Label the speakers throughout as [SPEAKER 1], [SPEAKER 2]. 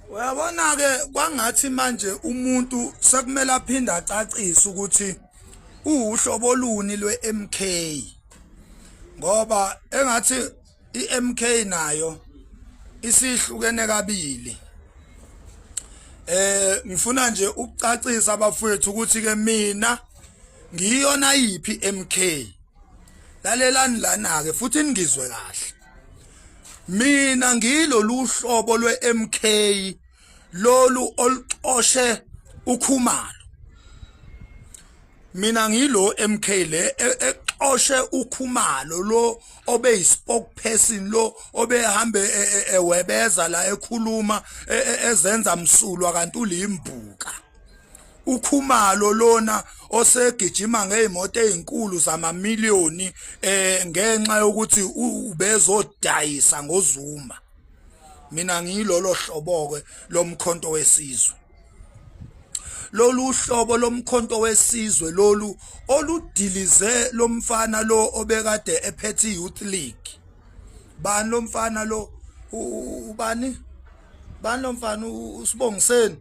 [SPEAKER 1] Uyabona ke, kwangathi manje umuntu sekumele aphinde acacise ukuthi uhlobo luni lwe-MK, ngoba engathi iMK nayo isihlukene kabili. Ngifuna nje ukucacisa, abafowethu, ukuthi ke mina ngiyona yiphi MK. Lalelani lana ke futhi ningizwe kahle. Mina ngilolu hlobo lwe-MK lolu oluxoshe uKhumalo. Mina ngilo MK le exoshe uKhumalo, lo obe spokesperson, lo obehambe ewebeza la, ekhuluma ezenza msulwa kanti ulimbuka. UKhumalo lona osegijima ngezimoto ezinkulu zamamiliyoni ngenxa yokuthi ubezodayisa ngoZuma. Mina ngiyilolo hlobo ke loMkhonto weSizwe. Lolu hlobo loMkhonto weSizwe lolu oludilize lomfana lo obekade ephethe youth league. Bani lo mfana lo? Ubani bani lo mfana? USibongiseni.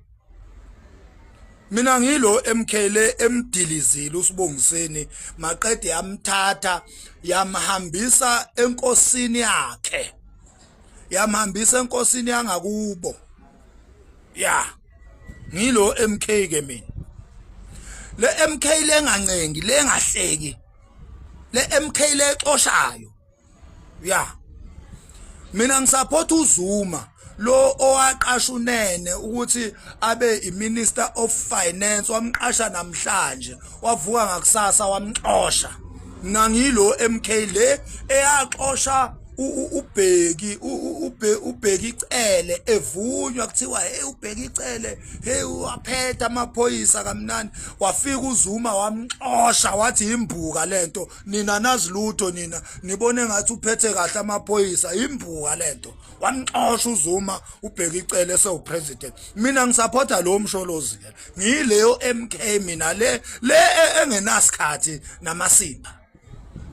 [SPEAKER 1] Mina ngilo MK le emdilizile uSibongiseni, maqede yamthatha yamhambisa enkosini yakhe, yamhambisa enkosini yangakubo. Ya, ngilo MK ke mina. Le MK lengancengi, lengahleki, le MK lexoshayo. Ya, mina ngisupport uZuma lo owaqasha uNene ukuthi abe iMinister of Finance. Wamqasha namhlanje, wavuka ngakusasa wamxosha. Mina ngilo MK le eyaxosha uBheki, uBheki Cele, evunywa kuthiwa, "Hey, uBheki Cele, hey, waphetha amaphoyisa kamnandi." Wafika uZuma wamxosha, wathi imbuka lento. Nina nazi lutho, nina nibone ngathi uphethe kahle amaphoyisa, imbuka lento. Wamxosha uZuma uBheki Cele sewupresident. Mina ngisupporta lo Msholozi ke. Ngiyileyo MK mina le engenasikhathi namasimba.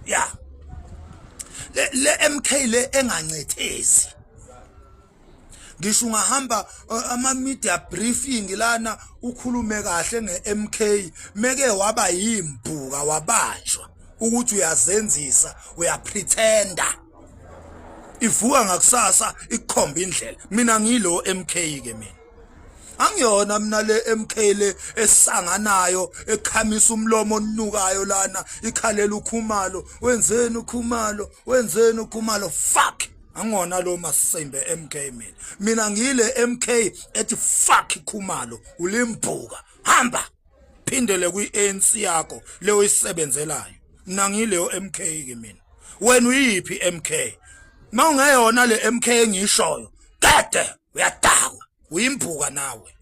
[SPEAKER 1] Ya, le MK le engancethezi. Ngisho ungahamba ama media briefing lana, ukhulume kahle ngeMK, meke waba yimbuka, wabanjwa ukuthi uyazenzisa, uyapretenda, ivuka ngakusasa ikukhomba indlela. Mina ngilo MK ke mina. Angiyona mina le MK le esanganayo, ekhamisa umlomo onukayo lana, ikhalela uKhumalo, "Wenzeni uKhumalo? Wenzeni uKhumalo?" Fuck, angona lo masimbe MK mina. Mina ngile MK ethi, "Fuck Khumalo, ulimbuka, hamba phindele kwi-ANC yakho leyo isebenzelayo." Mina ngileyo MK ke mina. Wena uyiphi MK? Mawungeyona le MK engishoyo, kade uyadakwa, uyimbuka nawe.